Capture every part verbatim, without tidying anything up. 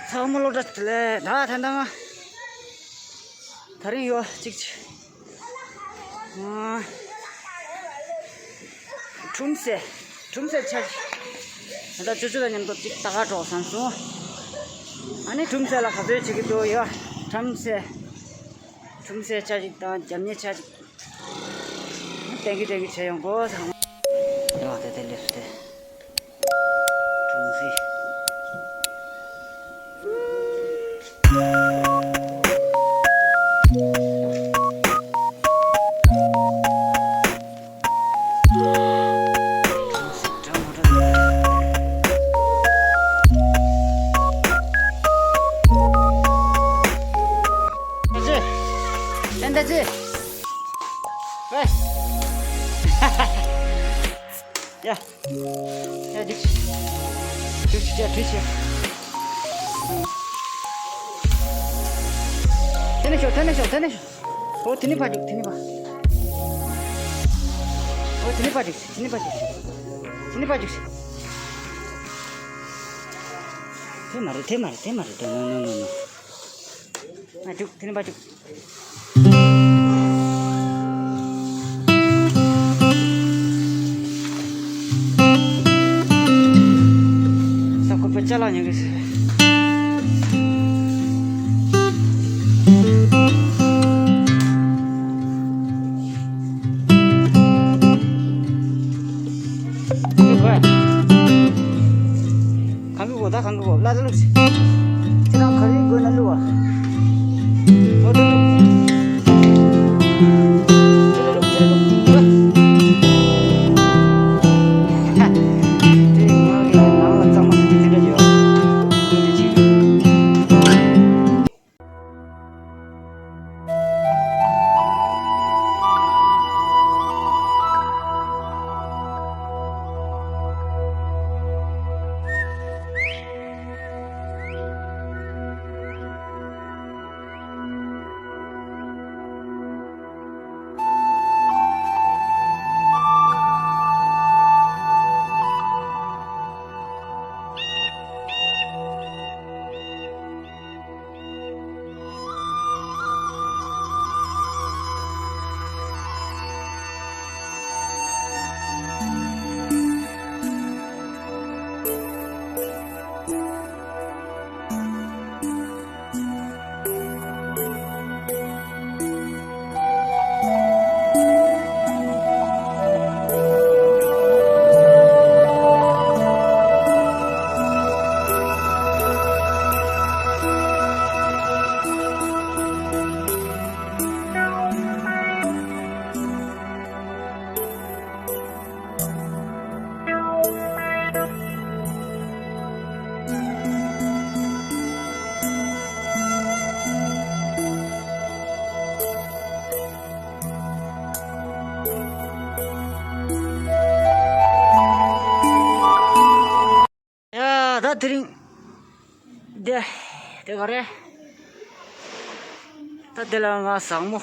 ཚང་མ་སློབ་གྲྭ་དེ་ལས་ད་ད་ད་ང་དེ་རིང་ཡོད་གཅིག་ཅིག་ཨ། ཁྲུམ་སེ། ཁྲུམ་སེ་ཆ་ཅིག་ད་ལྟ་ཅོ་ཅོ་དང་མཉམ་དུ་གཅིག་ལྟ་ག་འགྲོ་བསམ་སོང་། ཨ་ནི་ཁྲུམ་སེ་ལ་ག་ཚོད་བྱེད་ཀྱི་འདུག་ཡ། ཁྲུམ་སེ། ཁྲུམ་སེ་ཆ་ཅིག་དང་རྒྱབ་གཉེར་ཆ་ཅིག་ཏན་གི་ཏན་གི་བྱས་ཡོང་གོ་ཚང་མ། ཡ་དེ་དེ་ལེབ་སུ་དེ། ཁྲུམ་སེ། ཡ། ཡ། འགྲིག་ཤག་འགྲིག་ཤག་འགྲིག་ཤག་དེ་ནས་ཤོག་དེ་ནས་ཤོག་དེ་ནས་ཤོག་འོ་དེ་ནས་ཕར་རྒྱུག་དེ་ནས་ཕར། འོ་དེ་ནས་ཕར་རྒྱུག་དེ་ནས་ཕར་རྒྱུག་དེ་ནས་ཕར་རྒྱུག་དེ་མ་རེད་དེ་མ་རེད་དེ་མ་རེད། ནོ་ནོ་ནོ་ནོ། ང་རྒྱུག་དེ་ནས་ཕར་རྒྱུག་ས་ཁོ་པའི་ཅ་ལག་ཉོ་གི་ཟེར། གང་གི་གོ་ད་གང་གི་གོ་ལ་ད་ལུགས་ཟེར། ཁྱེད་རང་ག་རེ་དགོས་ན་བླུགས་པ། འོ་ད་བླུགས། ཁྱེད་རང་བླུགས་ཁྱེད་རང་བླུགས། དེ་ང་གི་ནང་ལ་གཙང་མ་ཟེར་དེ་དེ་འདྲ་ཡོད། འོ་དེ་ཅིག་ཡ་ད་དེ་རིང་དེ་དེ་ག་རེ། ད་དེ་ལ་ང་ཟངས་མོ་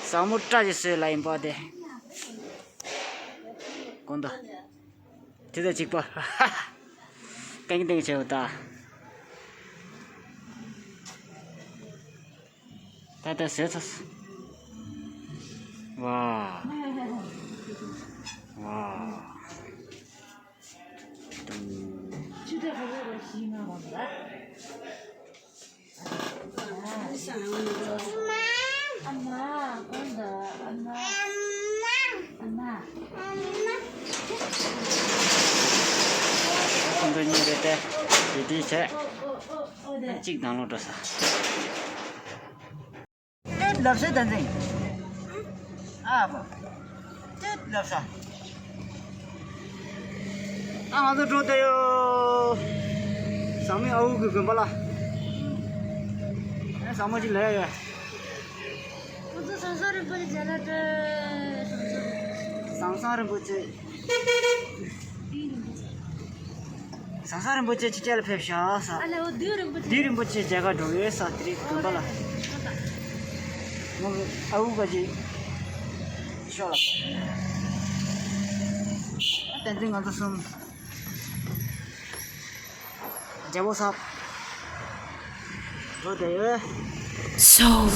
ཟངས་མོ་སྐྲ་ཅིག་བཟོས་ལ་ཡིན་པ་དེ། དགོང་དག་དེ་དང་གཅིག་པ། ཏེང་ཏེང་བྱེད་འོ་ད། ད་ད་བཟོས་ཚར་སོང་། ཝ། ཝ། ཆུ་ཚོད་ཁ་ཤས་ལ་བཞི་ལྔ་གོང་ལ། ཨ་མ། ཨ་མ། ཨ་མ། ཨ་མ། ཁོང་ཚོ་གཉིས་རེད་དེ། དེ་དེ་བྱས། གཅིག་དང་ལོག་འགྲོ་ས། ལབ་སེ་ད་འཛིན། ཨ་བ། ཏིད་ལབ་ས། ཨ་ང་ཚོ་འགྲོ་བསྡད་ཡོད། ཟངས་མོའི་ཨ་འུ་གི་དགོན་པ་ལ། ཨ་ཟངས་མོ་ཅིག་ལས་ཡོད། ང་ཚོ་ཟངས་ས་རིན་པོ་ཆེ་མཇལ་ལ་འགྲོ། ཟངས་ས་རིན་པོ་ཆེ། ཟངས་ས་རིན་པོ་ཆེ་ཕྱི་རྒྱལ་ལ་ཕེབས་ཤག་ས། ཨ་ལེ་འོ་བདུད་རིན་པོ་ཆེ། བདུད་རིན་པོ་ཆེ་མཇལ་ག་འགྲོ་ཡོད་ས་དེ་རིང་དགོན་པ་ལ། ཨོ་ལེ། ང་ཨ་འུ་ག་ཅིག་ཤོག་ལ། བསྟན་འཛིན་ང་ཚོ་གསུམ། རྒྱལ་པོ་ས། So.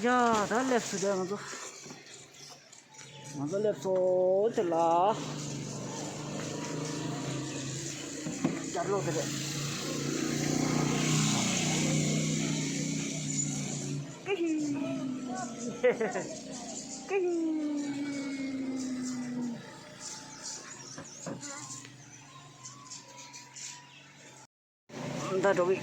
ཡ། ད་སླེབས་སོང་། ད་ང་ཚོ། ང་ཚོ་སླེབས་སོང་། དེ་ལ། རྒྱབ་ལོགས་དེ་རེད། ཀི་ཧི། ཀི་ཧི། ད་འགྲོ་གི།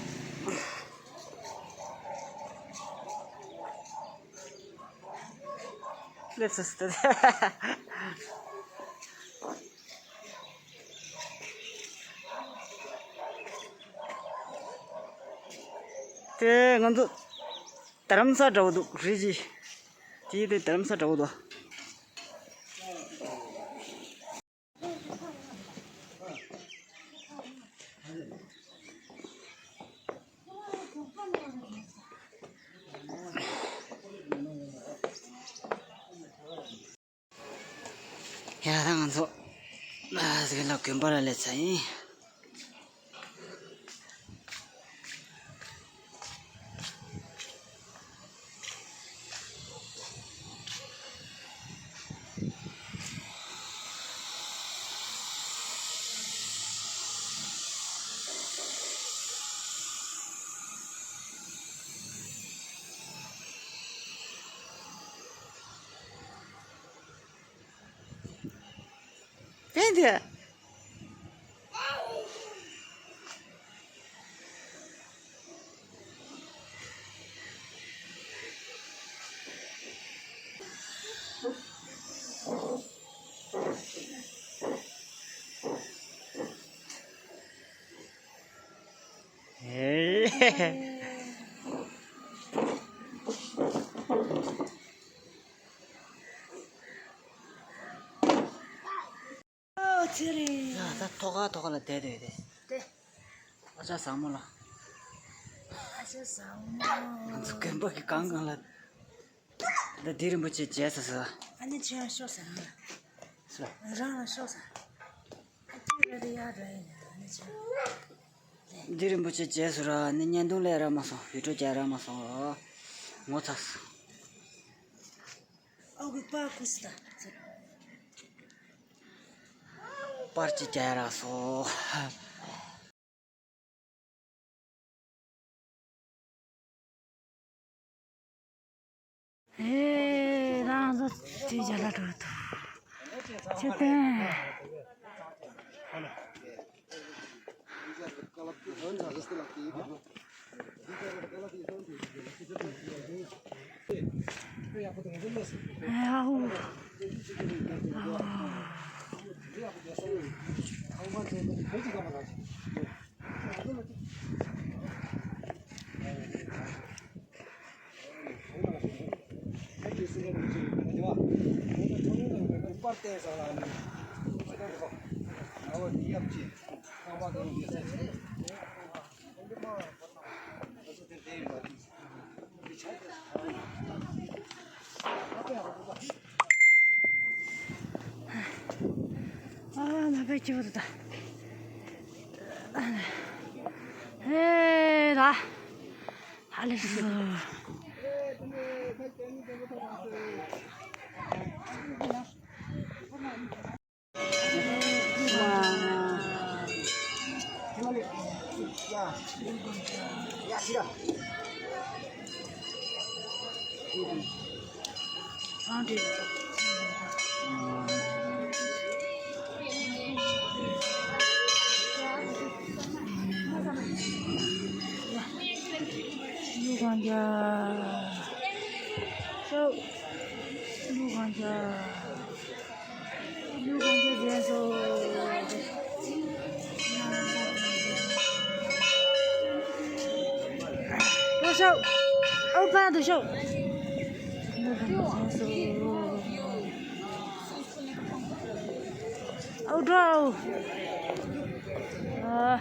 སླེབས་སོང་། དེ་ང་ཚོ་རྡ་རམ་ས་འདྲ་བོ་འདུག་རི་ཅི། དེའི་དེ་རྡ་རམ་ས་འདྲ་བོ་འདུག་ཡ། ད་ང་ཚོ་ཨ་དེ་ལ་དགོན་པ་ལ་སླེབས་ཚར་ཡིན། ཕན་དེ། ཨེ། ཨོ་ཚེ་རིང་། ཡ། ད་ཐོག་ཁ་ཐོག་ཁ་ལ་བསྡད་བསྡད་དེ། དེ། ཨ་ཅག་བཟང་མོ་ལ། ཨ་ཅག་བཟང་མོ། ང་ཚོ་རྒན་པ་གི་གང་གང་ལ། ད་འདི་རིན་པོ་ཆེ་བྱས་ས་ས། ཨ་ནི་ཁྱེད་རང་ཤོག་ཟེར་ན། ས། རང་ལ་ཤོག་ཟེར། ཨ་ཅག་ར་རི་ཡ་ར་ཡིན་ན་ཨ་ནི་ཁྱེད། འདི་རིན་པོ་ཆེ་བྱས་སོང་ར། ནི་བརྙན་ཐུང་ལས་རག་མ་སོང་། བི་ཌིའོ་རྒྱག་རག་མ་སོང་། ངོ་ཚ་སོང་། ཨོ་གི་པར་ཀུ་སི་ད། པར་ཅིག་རྒྱག་རག་སོང་། ཨེ། རང་ཚོ་དེ་རྒྱ་ལ་འགྲོ་འདུག་ཆེ་བསྟན། ཨའོ། ཨའོ། ཨ་ན་པའི་སྐྱིད་པོ་འདུག་ད། ཧེ་ད། ཧ་ལས་སོ། ལོ་ཤོག་ཨའུ་ཕ་འདུག་ཤོག་ཨའུ་འགྲོ་ཨའུ། ཨ།